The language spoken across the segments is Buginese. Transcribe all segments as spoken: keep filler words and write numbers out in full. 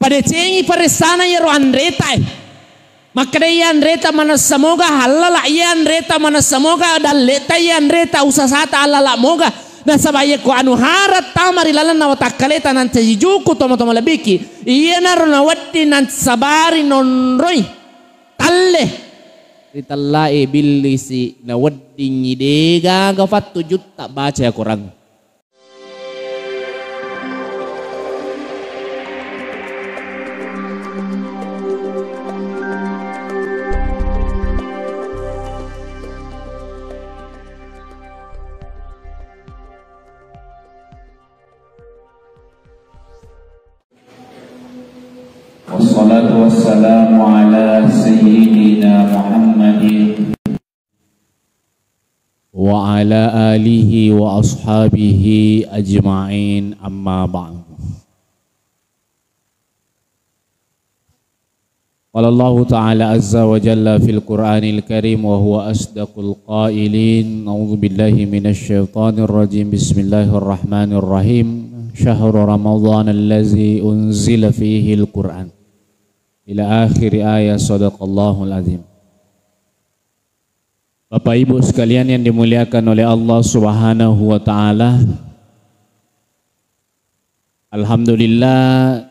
Padecengi paressana iyaro anreta e. Makkeda iya anreta manessa moga hallala, iya anreta manessa moga dalleta, iya anreta usasata allala moga. Nasaba iyako anu hara tama ri lalenna watakkaleta nancaji juku tomatoa malebbiki, iyanaro nawedding nansabari nonroi talle ri tellae billisi, naweddingngi degaga fattu jutta baca Akorang. Wassalatu wassalamu ala sayyidina Muhammadin wa ala alihi wa ashabihi ajma'in, amma ba'du. Qala Allahu ta'ala azza wa jalla fil Qur'anil Karim wa huwa asdaqul qailin. A'udzu billahi minasy syaithanir rajim. Bismillahirrahmanirrahim. Syahru Ramadhan allazi unzila fihil Qur'an. Ila akhiri ayat. Sadaqallahul azim. Bapak Ibu sekalian yang dimuliakan oleh Allah Subhanahu wa taala, alhamdulillah,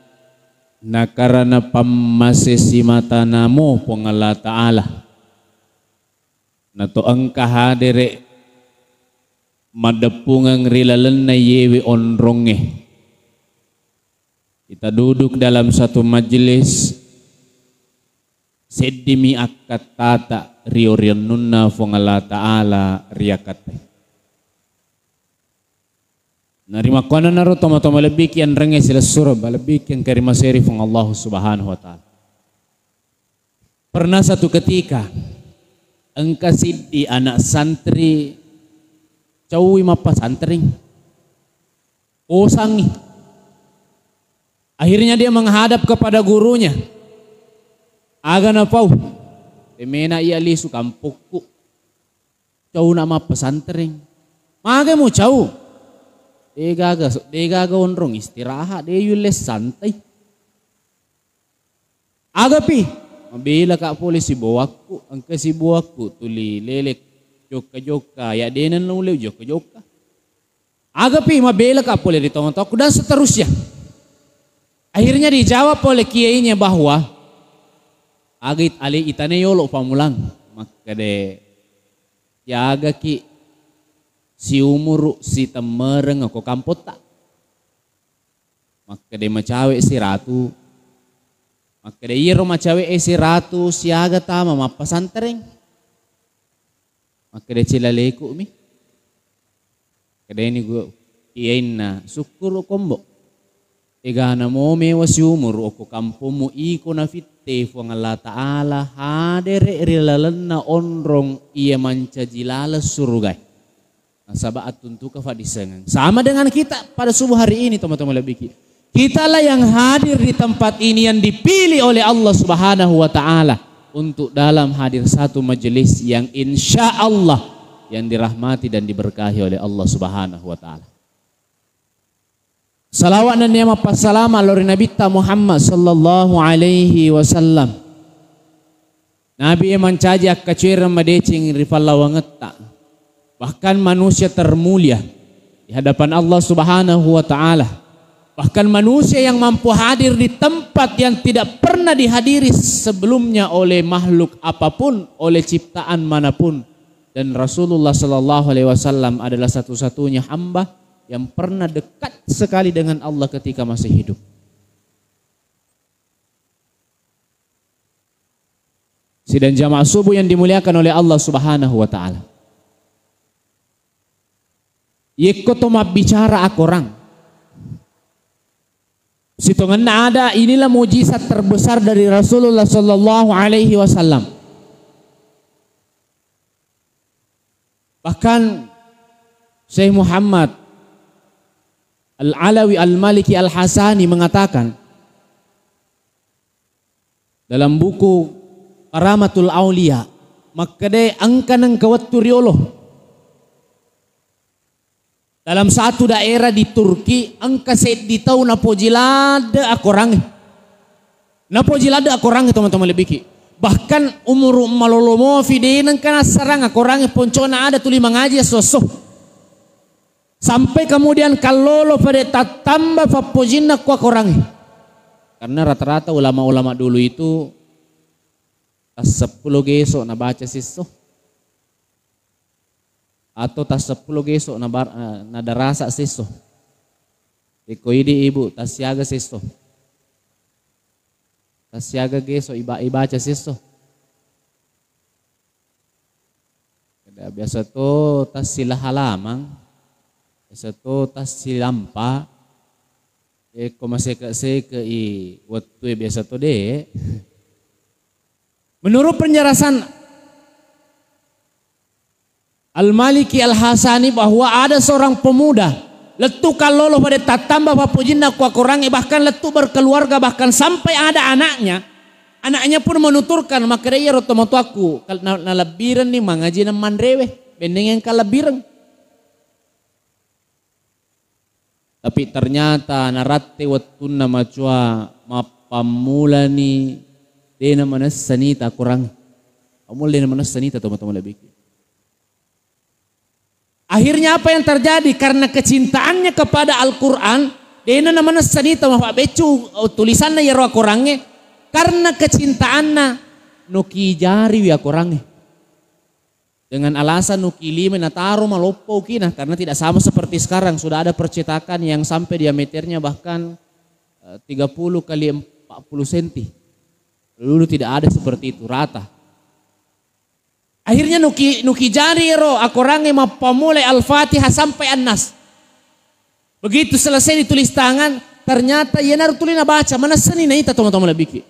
nakarana pammasesi matanamo Puang Allah Ta'ala. Nato engka hadere maddeppungeng ri lalenna yewe onrongnge. Kita duduk dalam satu majelis, seddimi akkattata rio-rionnunna Puang Allah Ta'ala riakkatai. Narimakkuannanaro tomatoa malebbiki anrengnge silessureng, malebbiki engka rimaseri Puang Allah Subhanahu wa Ta'ala. Pernah satu ketika, engka siddi anak santri caui mappasantreng. Osangi. Akhirnya dia menghadap kepada gurunya. Aga napau? Temena iya lisu kampokku. Cauna mappasantreng. Magai mucau? Degaga, degaga onrong istirahat, de yulle santai. Agapi? Mabelaka pole siboakku, engka siboakku tuli lele jokka-jokka, ya dena nulle jokka-jokka. Agapi? Mabelaka pole ri tongtokku, dan seterusnya. Akhirnya dijawab oleh kiainya bahwa aga it-, ale itane yolo pamulang, makkede, siagaki siumuru sitemmereng ko kampotta. Makkede macawe siratu. Makkede iyaro macawe e siratu siaga tama mappasantreng. Makkede cilaleku mi. Kedeni gu-, iyainna sukkuru kombo. Egana mo mewa siumuru okko kampommu iko nafitte Puang Allah Ta'ala hadere ri lalenna onrong iya mancaji laleng surugae. Nasaba attuntuka faddissengeng. Sama dengan kita pada subuh hari ini, teman-teman lebbiki. Kitalah yang hadir di tempat ini yang dipilih oleh Allah Subhanahu wa Ta'ala untuk dalam hadir satu majelis yang insya Allah yang dirahmati dan diberkahi oleh Allah Subhanahu wa Ta'ala. Salawat nennia mappassalama lao ri Nabitta Muhammad sallallahu alaihi wasallam. Nabi e mancaji akkacuereng madeceng ri pallawangetta. Bahkan manusia termulia di hadapan Allah Subhanahu wa Ta'ala. Bahkan manusia yang mampu hadir di tempat yang tidak pernah dihadiri sebelumnya oleh makhluk apapun, oleh ciptaan manapun. Dan Rasulullah sallallahu alaihi wasallam adalah satu-satunya hamba yang pernah dekat sekali dengan Allah ketika masih hidup. Sidang jamaah subuh yang dimuliakan oleh Allah Subhanahu wa Ta'ala. Yekko to mabbicara akorang, sitongenna ada, inilah mujizat terbesar dari Rasulullah sallallahu alaihi wasallam. Bahkan Syekh Muhammad Al-Alawi Al-Maliki Al-Hasani mengatakan dalam buku Karamatul Aulia, makkeda engka nengka wettu riolo dalam satu daerah di Turki, engka seddi tau napoji ladde akorangnge. Napoji ladde akorangnge, tomatoa malebbiki. Bahkan umuru malolo mofi de nengka nassarang akorangnge, poncona ada tuli mangaji esso-esso. Sampai kemudian kallolo pada tattamba fappojinna ko akorangnge. Karena rata-rata ulama-ulama dulu itu tasseppulo geso nabaca siesso. Atau tasseppulo geso nabar-, eh, nadarasa siesso. Iko idi ibu tassiaga siesso. Tassiaga geso iba-, ibaca siesso. Kada biasa to tassila halamang, biasa to tassilampa, eko maseke-seke i wettue biasa to de. Menurut penjelasan Al-Maliki Al-Hasani bahwa ada seorang pemuda lettu kallolo pada tattamba fappojinna ko akorangnge, bahkan lettu berkeluarga, bahkan sampai ada anaknya. Anaknya pun menuturkan, makkeda, "Iyaro tomatoakku, kal-, na-, nalebbirenni mangaji na manrewe, benneng engka lebbireng." Tapi ternyata naratte wettunna macua mappammulani, dena manessa nita akorangnge. Pammula dena manessa nita tomatoa malebbiki. Akhirnya apa yang terjadi? Karena kecintaannya kepada Al-Quran, dena namanessa nita mafabbeccu tulisanna iyaro akorangnge, karena kecintaanna nukijariwi akorangnge. Dengan alasan nukilima nataro maloppo ukina, karena tidak sama seperti sekarang, sudah ada percetakan yang sampai diameternya bahkan, eh, tiga puluh kali empat puluh senti. Dulu tidak ada seperti itu, rata. Akhirnya nuki-, nukijari ero akorangnge mappammulai Al-Fatihah sampai An-Nas. Begitu selesai ditulis tangan, ternyata iyanaro tuli nabaca, manessani naita tomatoa malebbiki.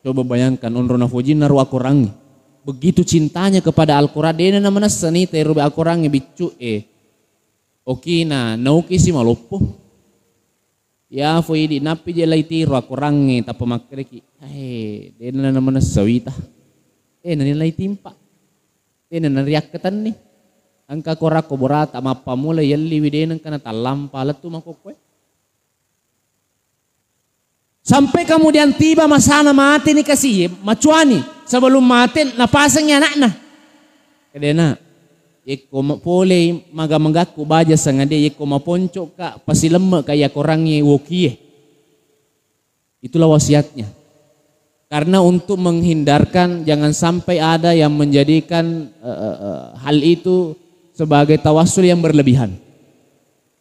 Coba bayangkan, onro nafojinna ro akorangnge. Begitu cintanya kepada Al-Quran, dena namanessa nita ero akorangnge biccu e. Okina, nauki si maloppo. Ya, fo idi nappi je lai tiro akorangnge, tappa makkedaki, "Eh, dena namanessa wita. Eh, nani lai timpa. Dena nariakkatenni. Engka korakko borata mappammula yelliwi dena engka natallampa lettu makokkoe." Sampai kemudian tiba masana mate ni kasiye, macuani. Sebelum mate, napasengi anakna. Kedena, yekko ma-, polei maga-magakku baja sangade, yekko maponco'ka, pasilemme ka iya korangnge wokie. Itulah wasiatnya. Karena untuk menghindarkan jangan sampai ada yang menjadikan, eh, eh, eh, hal itu sebagai tawassul yang berlebihan.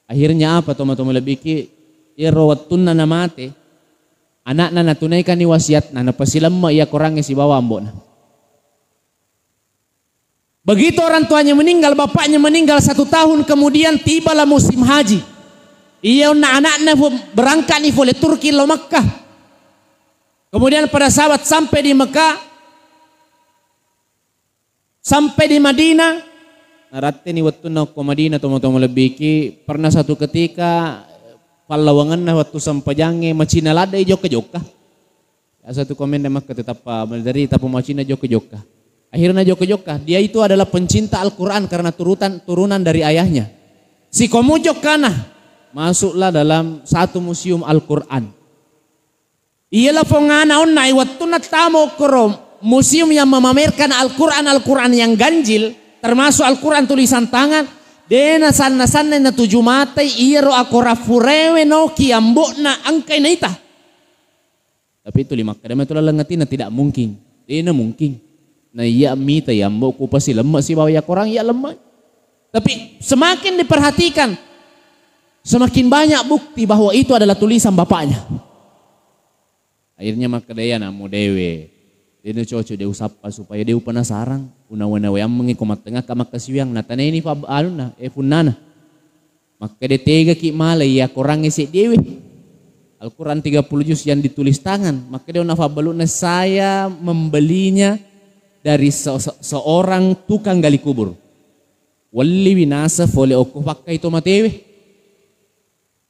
Akhirnya apa, tomatoa malebbiki? Iyaro wettunna namate, anakna natunaikani wasiatna, napasilemme iya korangnge sibawa ambo'na. Begitu orang tuanya meninggal, bapaknya meninggal, satu tahun kemudian tibalah musim haji. Iya onna anakna fu-, berangkatni fole Turki lo Makkah. Kemudian pada saat sampai di Mekah, sampai di Madinah, naratteni wettunna okko Madinah, tomatoa malebbiki, pernah satu ketika pallawangenna wettu sempajangnge macina ladde jokka-jokka. Biasa tu komen de Makkah tetappa dari tappa macina jokka-jokka. Akhirnya jokka-jokka, dia itu adalah pencinta Al-Quran karena turutan, turunan dari ayahnya. Sikomu jokkana, masuklah dalam satu museum Al-Quran. Iyalah fongana onna, wettunna tama okkoro museum yang memamerkan Al-Quran, Al-Quran yang ganjil, termasuk Al-Quran tulisan tangan, dena sanna-sanna natuju matai iyaro akorang furewe noki ambo'na engkai naita. Tapi tuli makkeda metu laleng atinna, tidak mungkin. Dena mungkin. Na iya mita ya ambo'ku pasilemme sibawa iya korang iya lemme. Tapi semakin diperhatikan, semakin banyak bukti bahwa itu adalah tulisan bapaknya. Akhirnya makkeda iya anakmu, dewe, dena cocok de usappa supaya de upenasarang, unawa-nawa ammengi ko mattengakka makkasiwiang, nataneni fab-, anunna, eh, funnana. Makkeda tegaki mala iya korangnge seddiwe. Al-Quran tiga puluh juz yang ditulis tangan. Makkeda onna fabbalu'na, saya membelinya dari se-, se-, seorang tukang gali kubur. Welliwi naseng fole okko fakkai to matewe.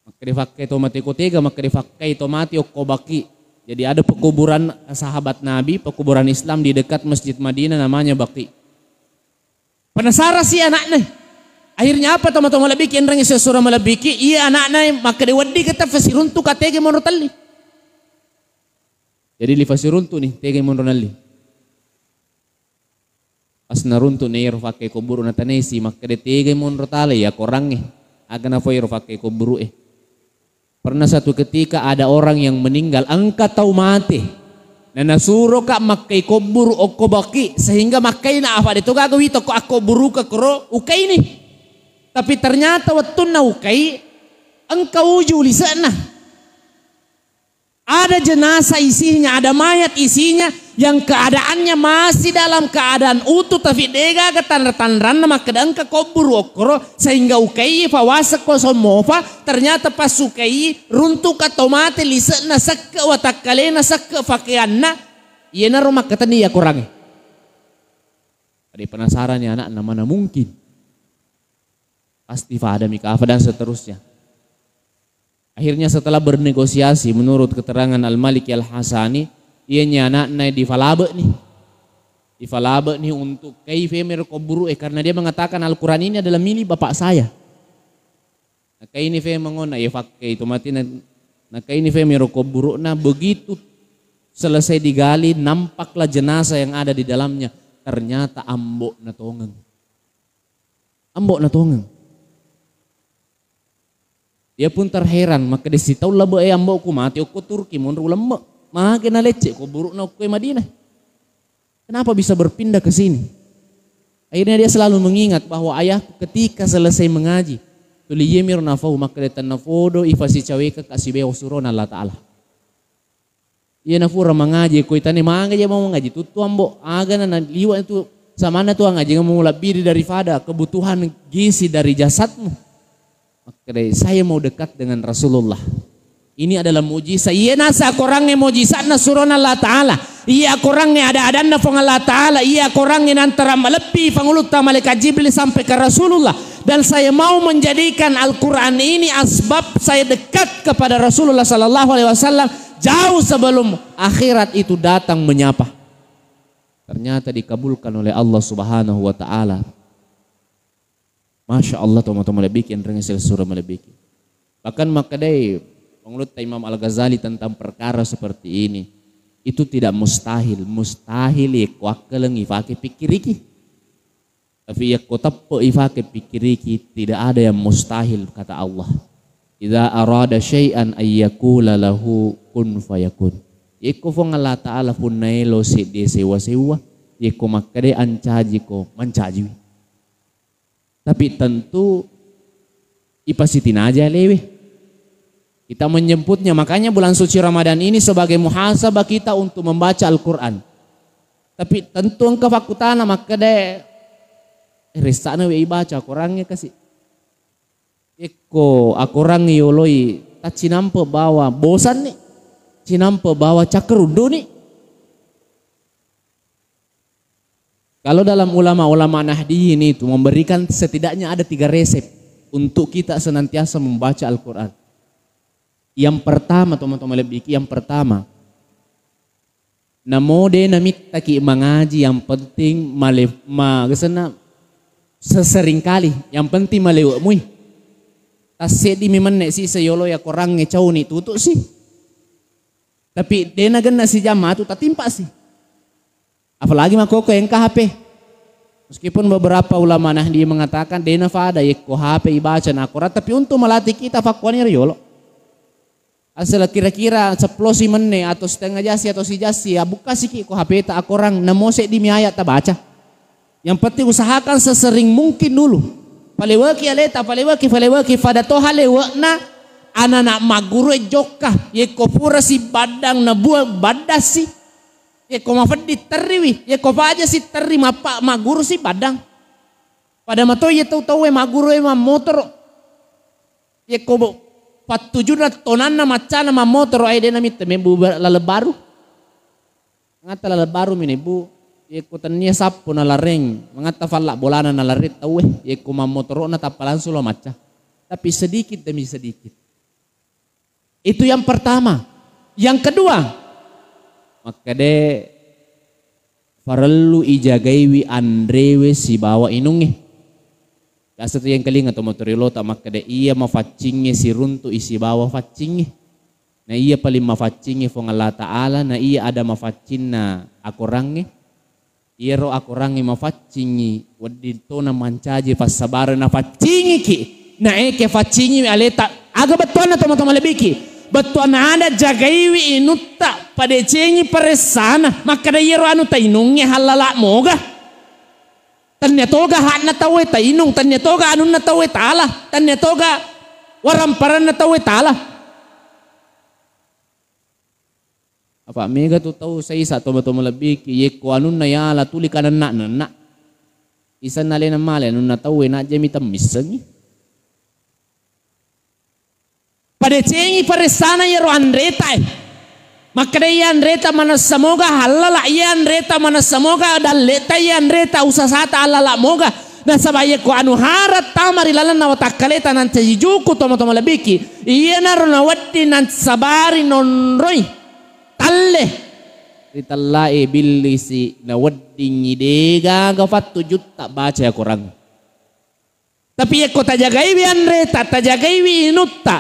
Makkeda fakkai to mate ko tega, makkeda fakkai to mate okko Baqi. Jadi ada pekuburan sahabat Nabi, pekuburan Islam di dekat Masjid Madinah namanya Baqi. Penasarasi anakna. Akhirnya apa, tomatoa malebbiki, enrengngi sesura malebbiki, iya anakna makkeda wedding kita fasiruntu katege monro telli. Jadi lifasiruntu ni, tegai monro nalli. Pas naruntu ni ero fakkei kubburu na tanesi, makkeda tegai monro tala iya korangnge. Aga nafoi ero fakkei kubburu e. Pernah satu ketika ada orang yang meninggal, engka tau mate. Na nasuroka makkai kubburu okko baki, sehingga makkaina afa de to gaga wito ko akko buruka koro ukaini. Tapi ternyata wettunna ukai, engka uju lise'na. Ada jenazah isinya, ada mayat isinya yang keadaannya masih dalam keadaan utuh, tapi degaga tanra-tanranna makkeda engka kubburu okkoro, sehingga ukai fawasek ko sommofa, ternyata pas ukai runtuka to mate lise'na, sekke watakkalena, sekke fakeanna, iyanaro makkatenni iya korangnge. Ada penasaran ya anakna, mana mungkin? Pasti fadami kafa dan seterusnya. Akhirnya setelah bernegosiasi, menurut keterangan Al-Maliki Al-Hasani, ianya anakna difalabe'ni. Difalabe'ni untuk kaife mero kubburu e, karena dia mengatakan Al-Quran ini adalah milik bapak saya. Nakaini fe mengona, ya fakke itu mati na-, nakaini fe mero kubburu'na, begitu selesai digali, nampaklah jenazah yang ada di dalamnya. Ternyata ambo'na tongeng. Ambo'na tongeng. Dia pun terheran, makkeda sitaung labe'e ambo'ku mate okko Turki, monro ulemme. Mage nalecce kubburu'na okko e Madinah. Kenapa bisa berpindah ke sini? Akhirnya dia selalu mengingat bahwa ayahku ketika selesai mengaji, tuli iye miro nafau, makkeda tennafodo ifasicaweka ka sibawa surona Allah Ta'ala. Iyana fura mangaji, ko itane manga je mau mangaji, tuttu ambo, agana na liwa tu samanna tu angaji mau labbiri daripada kebutuhan gizi dari jasadmu. Makkedai, saya mau dekat dengan Rasulullah. Ini adalah mujizat. Iya nasa korangnge mujizatna surona Allah Ta'ala. Iya korangnge ada-adanna Puang Allah Ta'ala. Iya korangnge nantara malebbi pangulutta malaikat Jibril sampai ke Rasulullah. Dan saya mau menjadikan Al-Quran ini asbab saya dekat kepada Rasulullah sallallahu alaihi wasallam jauh sebelum akhirat itu datang menyapa. Ternyata dikabulkan oleh Allah Subhanahu wa Ta'ala. Masya Allah, tomatoa malebbiki, enreng sel sura malebbiki. Bahkan makkedai Pangulutta Imam Al-Ghazali tentang perkara seperti ini, itu tidak mustahil. Mustahil yekko akkaleng ifake pikkiriki. Tapi yekko teppe ifake pikkiriki, tidak ada yang mustahil, kata Allah. Idza arada syai'an ayyakula lahu kun fayakun. Yekko Fuang Allah Ta'ala punna elo seddi sewa-sewa, yekko makkeda ancaji ko, mancajiwi. Tapi tentu ipasitinaja alewe. Kita menjemputnya, makanya bulan suci Ramadan ini sebagai muhasabah kita untuk membaca Al-Quran. Tapi tentu engka fakkutana makkeda, "Eh, ressana we ibaca Korangnge kasi." Ekko akorangnge yoloi taccinampe bawa bosanni, cinampe bawa cakkerunduni. Kalau dalam ulama-ulama Nahdiyin itu memberikan setidaknya ada tiga resep untuk kita senantiasa membaca Al-Quran. Yang pertama, teman-teman lebih, yang pertama, namo de namittaki mangaji, yang penting male-, ma-, gesenna seseringkali, yang penting malewe mui. Tasseddi mi menne sisa yolo ya korangnge cauni tutu si. Tapi de nagenna sijam matu tatimpa si. Apalagi makkokko engka H P. Meskipun beberapa ulama Nahdi mengatakan de nafada yekko H P ibaca na Quran, tapi untuk melatih kita fakkuani riolo. Asal kira-kira seppulo si menne atau setengah jasi atau sijasi, ya buka siki ko H P ta akorang, namo seddi mi ayat tabaca. Yang penting usahakan sesering mungkin dulu. Paleweki aleta, paleweki, paleweki, pada toha lewekna anak-anak magguru e jokka. Yekko pura si baddang na buang baddasi. Yekko mafeddi terriwi, yekko faja si terri mappa magguru si baddang. Pada matoi ye tau-tau e magguru e mammotoro. Yekko bo-, pattujunna tonanna maccana mammotoro, ai de namitte mebbu ba-, laleng baru. Mangatta laleng baru mi nebbu, yekko tennia sappo nalareng, mangatta falla bolana nalareng tau e, yekko mammotoro'na tappa langsung lo macca. Tapi sedikit demi sedikit. Itu yang pertama. Yang kedua, makkede parellu ijagaiwi anrewe sibawa inungnge. Biasa tu yang kelinga to motori lota makkede iya mafaccingnge siruntu'i sibawa faccingnge. Na iya paling mafaccingngi Fuang Allah Ta'ala, na iya ada mafaccinna akorangnge. Iyaro akorangnge mafaccingngi, wedding tona mancaji fassabareng nafaccingiki. Na eke faccingngiwi aleta, aga bettuanna tomatoa malebbiki? Bettuanna ada jagaiwi inutta, padecengi paressana, makkeda iyaro anu tainungnge hallala moga. Tennia toga hakna tauwe tainung, tennia toga anunna tauwe tala, tennia toga waramparanna tauwe tala. Apa mega tu tau saisa tomatoa malebbiki, yekko anunna yala tuli kanenna-nenna. Isenna alena male anunna tauwe najjami temmissengi. Padecengi paressana iyaro anreta e. Makkeda iya anreta manessa moga hallala, iya anreta manessa moga dalleta, iya anreta usasata hallala moga. Nasaba yekko anu hara tama ri lalenna watakkaleta nancaji juku tomatoa malebbiki, iyanaro nawedding nassabari nonroi. Talle. Ritellai ibillisi naweddingngi degaga fattu jutta baca akorang. Tapi yekko tajagaiwi anreta, tajagaiwi inutta,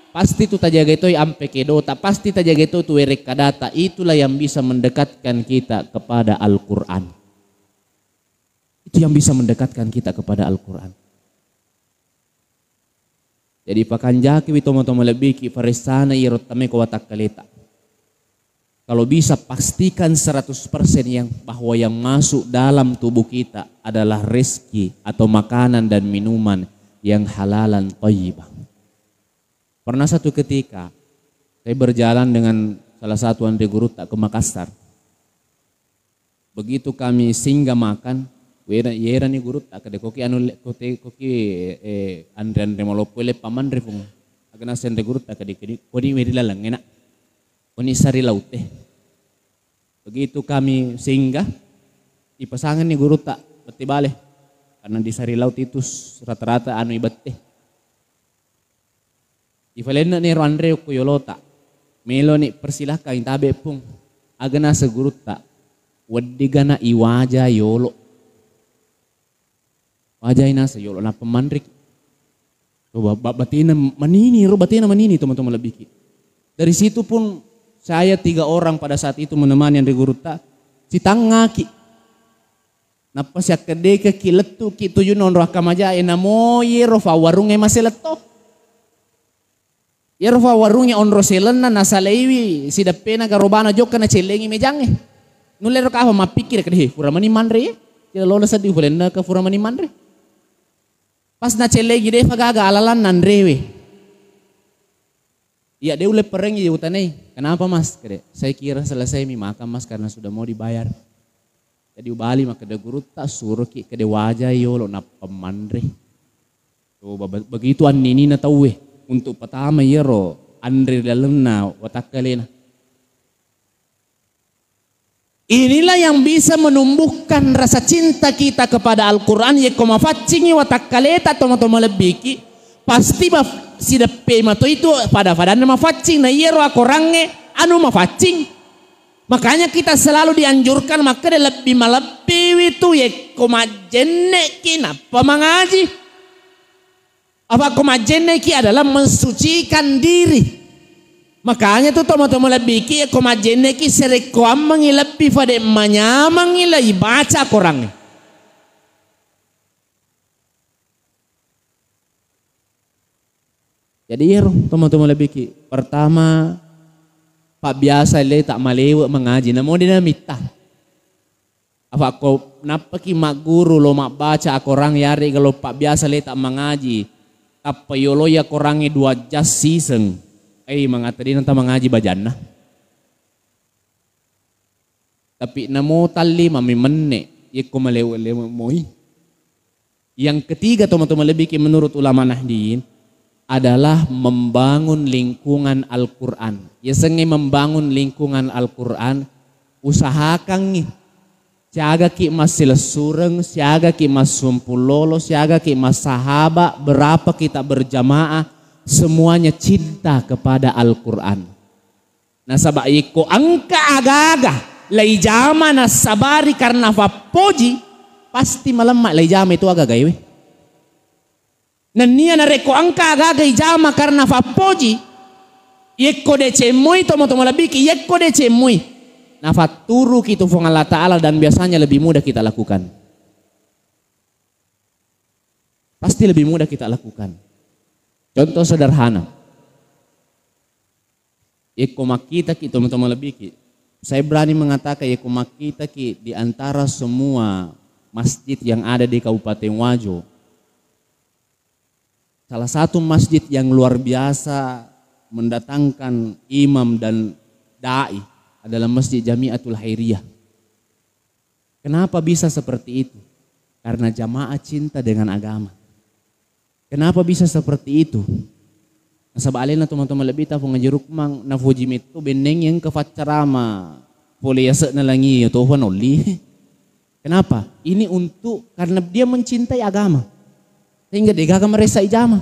pasti tu tajagai toi ampe kedota, pasti tajagai toi tu werekkadata. Itulah yang bisa mendekatkan kita kepada Al-Quran. Itu yang bisa mendekatkan kita kepada Al-Quran. Jadi pakanjakiwi tomatoa malebbiki paressana iyaro tammeko watakkaleta. Kalau bisa pastikan seratus persen yang, bahwa yang masuk dalam tubuh kita adalah rezeki atau makanan dan minuman yang halalan thayyibah. Pernah satu ketika saya berjalan dengan salah satu anre gurutta ke Makassar. Begitu kami singgah makan, wera-, yerani gurutta kede koki anu le-, kote-, koki, eh, anre-anre maloppo le pamanre, Pung. Agana senre gurutta kede, kede, kodi weri laleng enak. Koni sari laute. Begitu kami singgah, ipasanganni gurutta bette bale. Karena di sari laut itu s-, rata-rata anu ibette. Ifalenna nero anre ko yolota. Meloni persilahkan tabe, Pung. Aga naseng gurutta. Weddigana iwaja yolo. Wajai naseng yolo nappa manriki. Coba ba-, batena manini, ro batena manini tomatoa malebbiki. Dari situ pun saya tiga orang pada saat itu menemani anre gurutta, sitangngaki. Nappa siakkedekekki lettuki tujunna onro akkamajae, namo yero fawwarungnge maseletto. Yero fawwarungnge onro selenna nasalaiwi sideppena garobana jokka nacellengi mejangnge. Nullero kafa mappikkirikka, "He, fura mani manre ye? Cila lolo seddi ufalenna ka fura mani manre." Pas nacellengi defa gaga alalanna anrewe. Iya, de ulle perengi je utanai. "Kenapa, Mas?" Kede, "Saya kira selesai mi makan, Mas, karena sudah mau dibayar." Jadi ubali makkeda gurutta, suroki kede wajai yolo nappa manre. Coba be-, begitu anninina tauwe untuk pertama yero anre ri lalenna watakkalena. Inilah yang bisa menumbuhkan rasa cinta kita kepada Al-Quran. Yekko mafaccingi watakkaleta tomatoa malebbiki, pasti maf-, sideppe mato itu pada-padanna mafaccing. Na iyero akorangnge anu mafaccing. Makanya kita selalu dianjurkan makkeda lebbi malebbiwi tu yekko majjenneki nappa mangaji. Apa ko majjenneki adalah mensucikan diri. Makanya tu tomatoa malebbiki, ko majjenneki serekkoammengi lebbi fade manyamengi lei baca korangnge. Jadi iyaro tomatoa malebbiki, pertama, pabbiasa leta malewe mangaji, namo de namitta. Apa ko nappaki magguru lo mabbaca akorang, yarega lo pabbiasa leta mangaji, tappa yoloi akorangnge dua jas siseng, ei, mangata de nata mangaji bajanna. Tapi namo talli mami menne, yekko malewe-lewe moi. Yang ketiga, tomatoa malebbiki, menurut ulama Nahdiyin adalah membangun lingkungan Al-Quran. Yasengnge membangun lingkungan Al-Quran, usahakangngi. Siagaki massilessureng, siagaki massumpung lolo, siagaki massahaba, berapa kita berjamaah, semuanya cinta kepada Al-Quran. Nasaba yekko engka aga-aga laijama nassabari karena fappoji, pasti malemma laijama itu aga-agaewe. Nennia narekko engka aga-aga ijama karena fappoji, Yekko deceng moi, tomatoa malebbiki, yekko deceng moi, nafatturuki tu Fuang Allah Ta'ala dan biasanya lebih mudah kita lakukan. Pasti lebih mudah kita lakukan. Contoh sederhana. Yekko makkitaki, tomatoa malebbiki, saya berani mengatakan, yekko makkitaki di antara semua masjid yang ada di Kabupaten Wajo, salah satu masjid yang luar biasa mendatangkan imam dan dai adalah Masjid Jamiatul Khairiyah. Kenapa bisa seperti itu? Karena jamaah cinta dengan agama. Kenapa bisa seperti itu? Nasaba alena tomatoa malebbita Fuang Haji Rukmang, nafoji metto benneng engka faccarama pole yase'na langi iya tofa nolli. Kenapa? Ini untuk, karena dia mencintai agama. Sehingga degaga maressa ijama.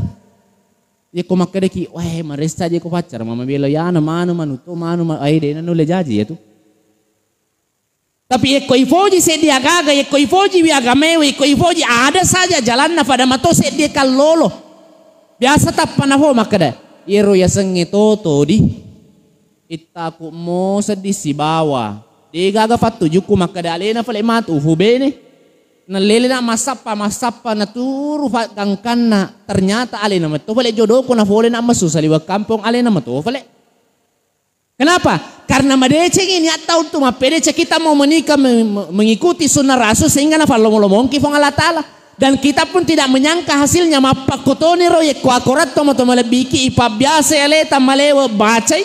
Yekko makkedaki, "Wah, maressa je ko faccara, mama bela yana, manu, manu to, manu, ma-, ai, dena nulle jaji ya tu." Tapi yekko ifoji seddi agaga, yekko ifoji wi agamae, yekko ifoji ada saja jalanna, pada mato seddi kallolo. Biasa tappa nafo makkeda, "Iyaro yasengnge toto di. Ittaku mo seddi sibawa. Degaga fattujukku makkeda alena fale matu ufu bene." Nallele na massappa, massappa naturu fa-, gangkanna. Ternyata alena metto fale jodoku nafole na messu saliweng kampong alena metto fale. Kenapa? Karena madecengi niatta untuk mappedece, kita mau menikah me-, me-, mengikuti sunnah Rasul sehingga nafallomo-lomongki Fuang Allah Ta'ala. Dan kita pun tidak menyangka hasilnya. Mappakkotoniro yekko akoratto mato malebbiki, ipabbiasa aleta malewe bacai.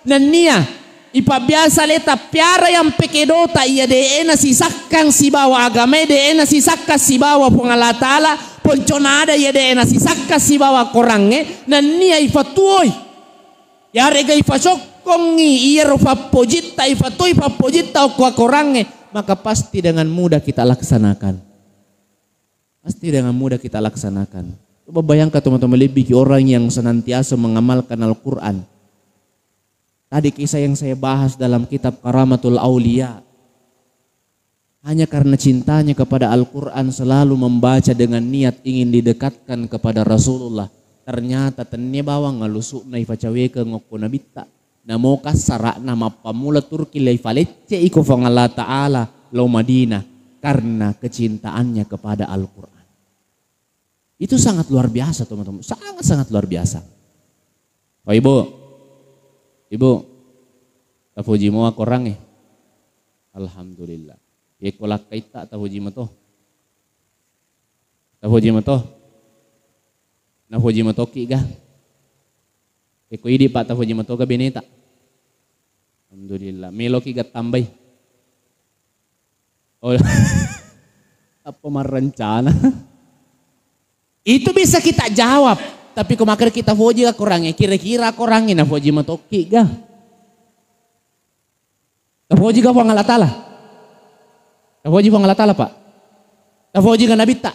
Nennia ipabbiasa aleta piara yang pekedota iya de'ena sisakkang sibawa agamae, de'ena sisakkang sibawa Fuang Allah Ta'ala, poncona ada iya de'ena sisakkang sibawa korangnge, nennia ifatuoi. Yarega ifasokkongngi iyaro fappojitta, ifatoi fappojitta okko akorangnge, maka pasti dengan mudah kita laksanakan. Pasti dengan mudah kita laksanakan. Coba bayangkan teman-teman, lebbiki orang yang senantiasa mengamalkan Al-Quran. Tadi kisah yang saya bahas dalam kitab Karamatul Aulia. Hanya karena cintanya kepada Al-Quran, selalu membaca dengan niat ingin didekatkan kepada Rasulullah. Ternyata tennia bawang alusu'na ifacawekeng okko nabitta. Namo kassara'na mappammula turki laifalecce iko Fuang Allah Ta'ala lao Madinah karena kecintaannya kepada Al-Quran. Itu sangat luar biasa, teman-teman. Sangat-sangat luar biasa. Pak Ibu, Ibu, tafoji mua korangnge? Alhamdulillah. Yekko lakkaitta tafoji mato. Tafoji mato. Nafoji matoki ga? Yekko idi, Pak, tafoji mato ga beneta? Alhamdulillah. Meloki ga tambai? Oh. Apa marrencana? Itu bisa kita jawab. Tapi ko makkeda kita foji ga korangnge, kira-kira korangnge nafoji matoki ga? Tafoji ga Fuang Allah Ta'ala? Tafoji Fuang Allah Ta'ala, Pak? Tafoji ga nabitta?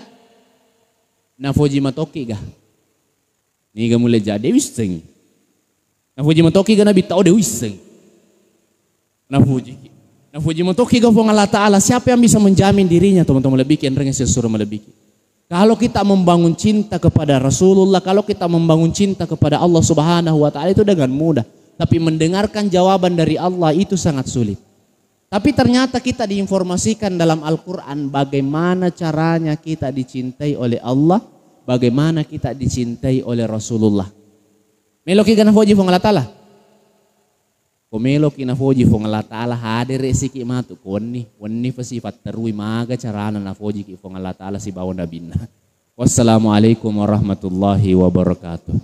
Nafoji matoki ga? Niga mulle jadi wissengi. Nafoji matoki ga nabitta? Oh, de wisseng. Nafojiki. Nafoji matoki ga Fuang Allah Ta'ala? Siapa yang bisa menjamin dirinya, teman-teman, lebbiki enreng sesura malebbiki? Kalau kita membangun cinta kepada Rasulullah, kalau kita membangun cinta kepada Allah Subhanahu wa Ta'ala, itu dengan mudah. Tapi mendengarkan jawaban dari Allah itu sangat sulit. Tapi ternyata kita diinformasikan dalam Al-Quran bagaimana caranya kita dicintai oleh Allah, bagaimana kita dicintai oleh Rasulullah. Meloki ga nafoji Fuang Allah Ta'ala? Ko meloki nafoji Fuang Allah Ta'ala, hadere siki matu ko wenni, wenni fasi fatterui maga carana nafojiki Fuang Allah Ta'ala sibawa nabinna. Wassalamualaikum warahmatullahi wabarakatuh.